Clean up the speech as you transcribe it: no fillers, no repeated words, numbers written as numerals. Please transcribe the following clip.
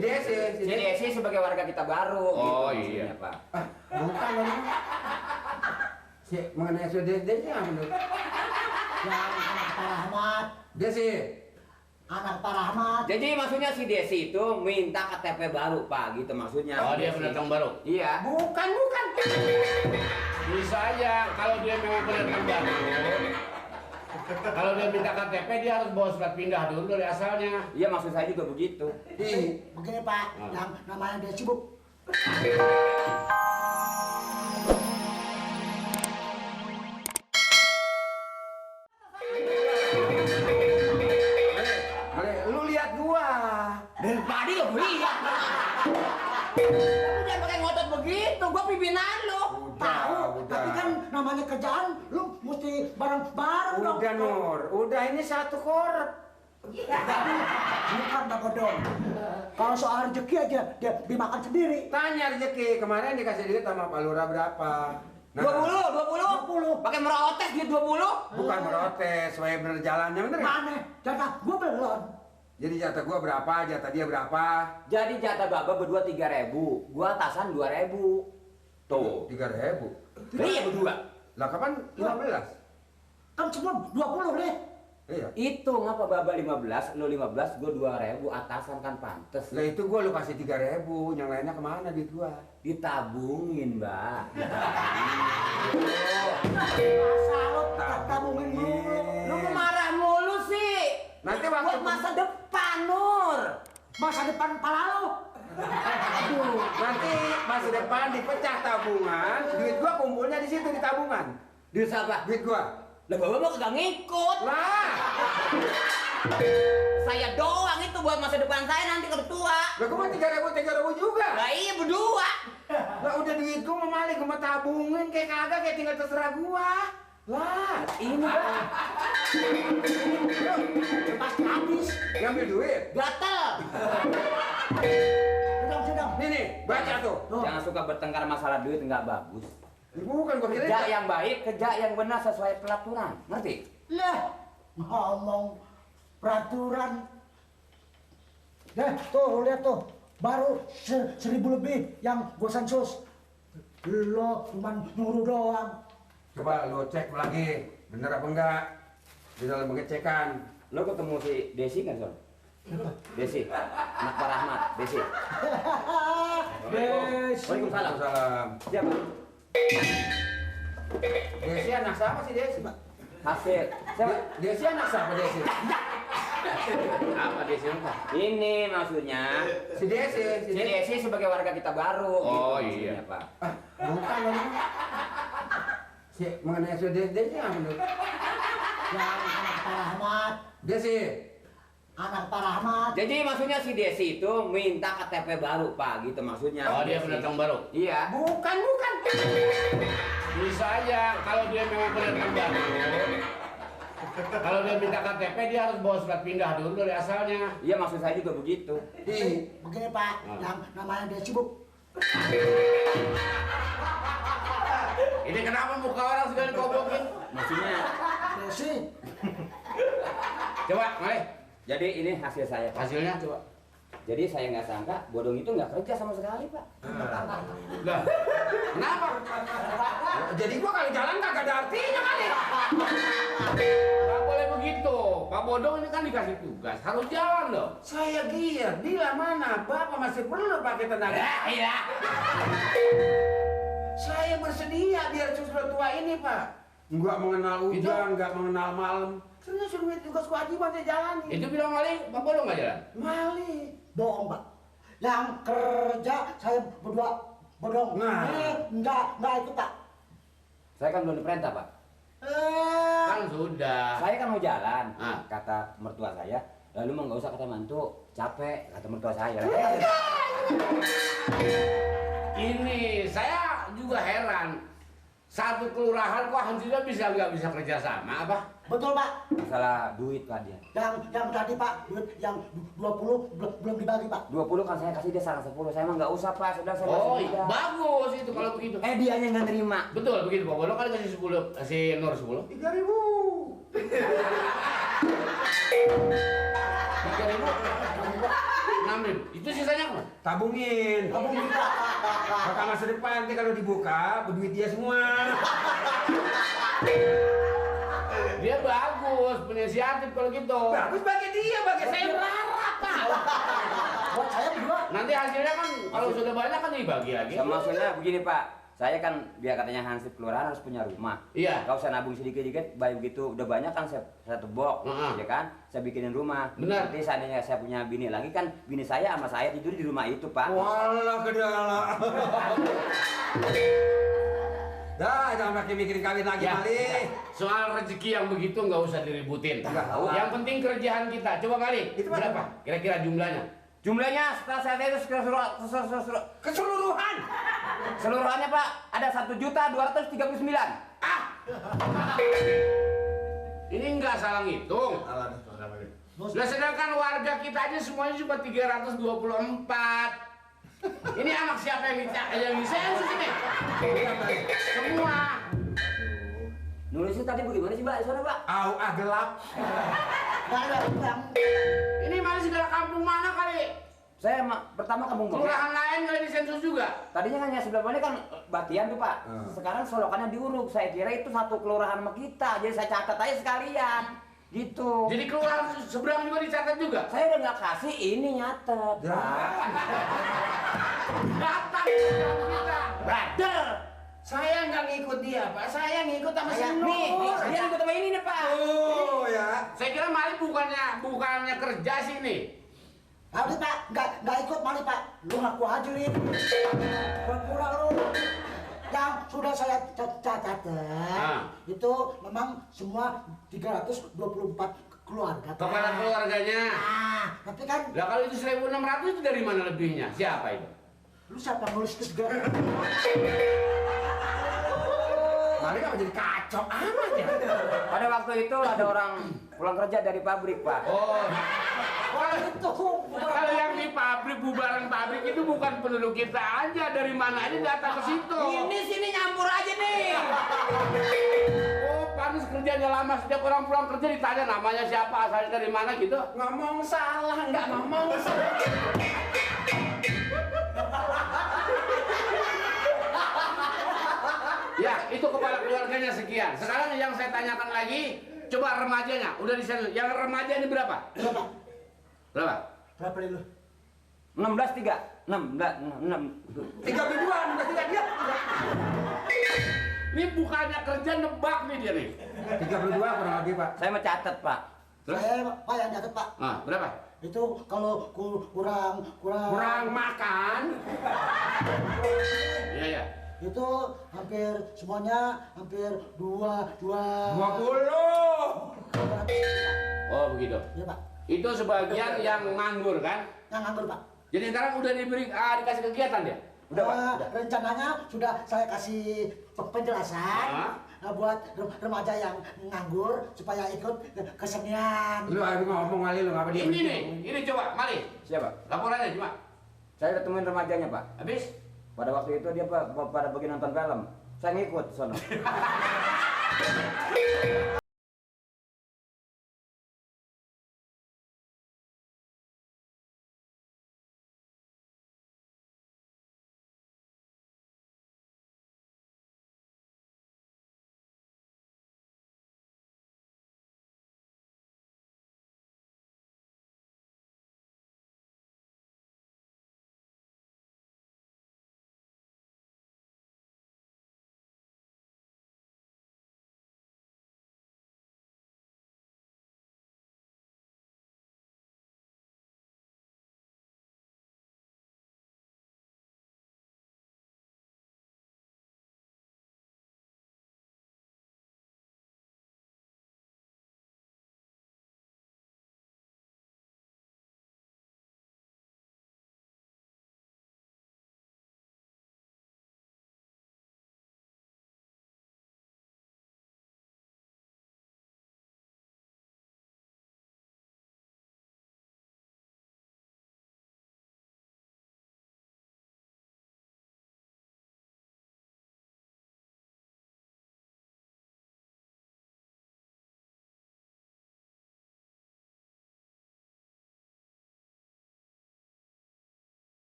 Si Desi sebagai warga kita baru. Oh gitu, iya Pak. Bukan ini. Si mengenai Desi apa menurut? Yang anak Pak Rahmat. Desi. Anak Pak Rahmat. Jadi maksudnya si Desi itu minta KTP baru Pak, gitu maksudnya. Oh dia Desi. pendatang baru? Iya. Bukan. Bisa aja kalau dia memang pendatang baru. Kalau dia minta KTP dia harus bawa surat pindah dulu dari asalnya. Iya maksud saya juga begitu. Begini Pak, yang namanya Desi Bu. Lu lihat gua. Dari tadi lo lihat. Kamu jangan pakai ngotot begitu, gua pimpinan lo. Tahu, tapi kan namanya kerjaan lu mesti bareng-bareng dong. Udah Nur, udah ini satu korep. Bukan Pak Godong. Kalau soal rezeki aja dia dimakan sendiri. Tanya rezeki, kemarin dikasih duit sama Pak Lurah berapa? 20. Pakai merotes duit 20. Bukan protes, supaya bener jalannya bener nggak? Mana? Jatah gua belum. Jadi jatah gua berapa, jatah dia berapa? Jadi jatah Baba berdua 3.000, gua atasan 2.000. Tuh. 3.000. Iya berdua. Lah kapan 15? Kan semua 20 deh. Iya. Itu ngapa Baba 15, lo 15, gua 2.000 atasan kan pantes. Lah itu gua lu kasih 3.000, yang lainnya kemana duit gua? Ditabungin, Mbak. Masa lu tabungin mulu. Lu marah mulu sih. Nanti waktu buat masa depan, Nur. Masa depan pala lu. Aduh, nanti masa depan dipecah tabungan, duit gua kumpulnya di situ di tabungan. Duit siapa? Duit gua. Lah Baba mah kagak ngikut. Lah, Saya doang itu buat masa depan saya nanti kalau tua. lah gua mah 3.000 juga. Lah iya berdua. Lah udah duit gua mah malik gua mah tabungin kayak kagak kayak tinggal terserah gua. Lah, Ini Bang, Pasti habis. ngambil duit. gatel. Sedang. Nih, baca tuh. Jangan suka bertengkar masalah duit, nggak bagus. Bukan gua kira. Kerja yang baik, kerja yang benar sesuai peraturan. Ngerti? Lah, ngomong peraturan. Tuh, lu lihat tuh. Baru 1.000 lebih yang gua sensus. Lo cuman nyuruh doang. Coba lu cek lagi, bener apa enggak? Di dalam pengecekan. Lo ketemu si Desi kan, Son? Desi, anak Pak Rahmat, Desi. Waalaikumsalam. Salam. Siapa? Desi anak siapa sih Desi? Hasil. Siapa? Desi anak siapa Desi? Apa Desi apa? Ini maksudnya Si Desi. si Desi sebagai warga kita baru. Oh, gitu iya. maksudnya, Pak. Bukan ini. Si mengenai Desi apa menurut? Yang anak Pak Rahmat. Desi. Anak Pak Rahmat. Jadi maksudnya si Desi itu minta KTP baru, Pak, gitu maksudnya. Oh dia Desi. pendatang baru? Iya. Bukan. Bisa aja kalau dia memang pendatang baru. Kalau dia minta KTP dia harus bawa surat pindah dulu dari asalnya. Iya maksud saya juga begitu. Begini Pak, yang namanya Desi Bu. Ini kenapa muka orang sudah dikobokin? Maksudnya. Desi. Coba, mari. Jadi ini hasil saya, Pak. Hasilnya coba. Jadi saya nggak sangka Bodong itu nggak kerja sama sekali, Pak. Lah, kenapa? Jadi gua kalau jalan kagak ada artinya kali. Nggak boleh begitu. Pak Bodong ini kan dikasih tugas, harus jalan loh. Saya giat, bila mana Bapak masih perlu pakai tenaga. Iya. Saya bersedia biar sudah tua ini Pak. Nggak mengenal hujan, nggak mengenal malam. Serius sudah tugas kewajiban saya jalani. Itu bilang Mali, Pak Bodong nggak jalan? Mali. Bohong Pak. Yang kerja saya berdua bodong. Nah. Enggak ikut Pak. Saya kan belum diperintah, Pak. Kan sudah. Saya kan mau jalan, Ah. kata mertua saya. Lalu mah nggak usah kata mantu, capek kata mertua saya. Ini saya juga heran. Satu kelurahan kok hancurnya nggak bisa kerja sama apa? Betul Pak. Masalah duit, Pak, dia. Yang tadi Pak, duit yang 20 belum dibagi Pak. 20 kan saya kasih dia salah 10. Saya mah nggak usah, Pak. Sudah saya Oh, masih muda. bagus itu kalau begitu. Dianya nggak nerima. Betul begitu Pak Bodong kan kasih 10, kasih Nur 10. 3.000. 3.000, 6.000. amin. Itu sisanya apa? Tabungin. Bakal masa depan nanti kalau dibuka, berduit dia semua. Dia bagus, inisiatif kalau gitu. Bagus bagi dia, bagi saya berharap, Pak. Buat saya berdua. Nanti hasilnya kan kalau sudah banyak kan dibagi lagi. Sama maksudnya begini Pak, saya kan biar katanya hansip kelurahan harus punya rumah. Iya. Kalau saya nabung sedikit-sedikit, baik begitu udah banyak kan saya satu box, ya kan? Saya bikinin rumah. Benar. Nanti seandainya saya punya bini lagi kan, bini saya sama saya tidur di rumah itu Pak. Walah kedala. Dah, jangan pakai mikirin kawin lagi, Ya, Mali. soal rezeki yang begitu nggak usah diributin. Enggak. Yang penting kerjaan kita. Coba kali, Itu berapa? Kira-kira jumlahnya? Jumlahnya setelah saya itu Keseluruhan. seluruhannya Pak ada 1.239.000. Ini nggak salah ngitung. Lah sedangkan warga kita aja semuanya cuma 324. Ini anak siapa yang disensus ini? Semua. Nulisnya tadi bagaimana sih Mbak? Di sana Pak? Gelap. Nggak ada yang Ini mana segala kampung mana kali? Saya pertama kampung Bengek. Kelurahan lain kali disensus juga. Tadinya kan ya sebelah mana kan Batian tuh Pak. Sekarang solokannya diuruk. Saya kira itu satu kelurahan sama kita. Jadi saya catat aja sekalian. Gitu. Jadi kelurahan seberang juga dicatat juga. Saya udah nggak kasih ini nyatet. Pak. Datang kita. Brother. Saya nggak ngikut dia, Pak. Saya ngikut sama si Nur. Nih, dia ikut sama ini nih Pak. Oh, ya. Saya kira Mali bukannya kerja sini. Udah Pak, nggak ikut Mali Pak. Lu ngaku aja nih. Pura-pura lu. Yang sudah saya catat itu memang semua 324 keluarga. Pak. Kepala keluarganya. Tapi kan Lah kalau itu 1.600 itu dari mana lebihnya? Siapa itu? lu siapa yang nulis ke segala? Mali nggak jadi kacau amat ya. Pada waktu itu ada orang pulang kerja dari pabrik Pak. Oh, Itu kalau yang di pabrik, bubaran pabrik itu bukan penduduk kita aja, dari mana aja datang ke situ. Ini sini nyampur aja nih. Oh, pantas kerjanya lama, setiap orang pulang kerja ditanya namanya siapa, asalnya dari mana gitu. Ngomong salah, nggak ngomong salah. Ya, itu kepala keluarganya sekian. Sekarang yang saya tanyakan lagi, coba remajanya, udah disensus. Yang remaja ini berapa? berapa? Berapa? Berapa nih lu? 16.3. 6. 32, udah dia. Ini bukannya kerja nebak nih dia nih. 32 kurang lebih, Pak. Saya mau catat Pak. Terus? Saya Pak yang nyatet Pak. Ah, berapa? Itu kalau Kurang makan. Iya, iya. itu hampir semuanya hampir 20. Oh, begitu. Ya Pak, Itu sebagian yang nganggur kan? yang nganggur Pak. Jadi sekarang udah dikasih kegiatan dia? Udah, Pak, udah. Rencananya sudah saya kasih penjelasan buat remaja yang nganggur supaya ikut kesenian. Lu ngomong kali lu ngapa dia? Ini nih, ini coba, mari. Siapa? Laporannya cuma. Saya ketemuin remajanya Pak. Habis? Pada waktu itu dia pada pergi nonton film. Saya ngikut sono.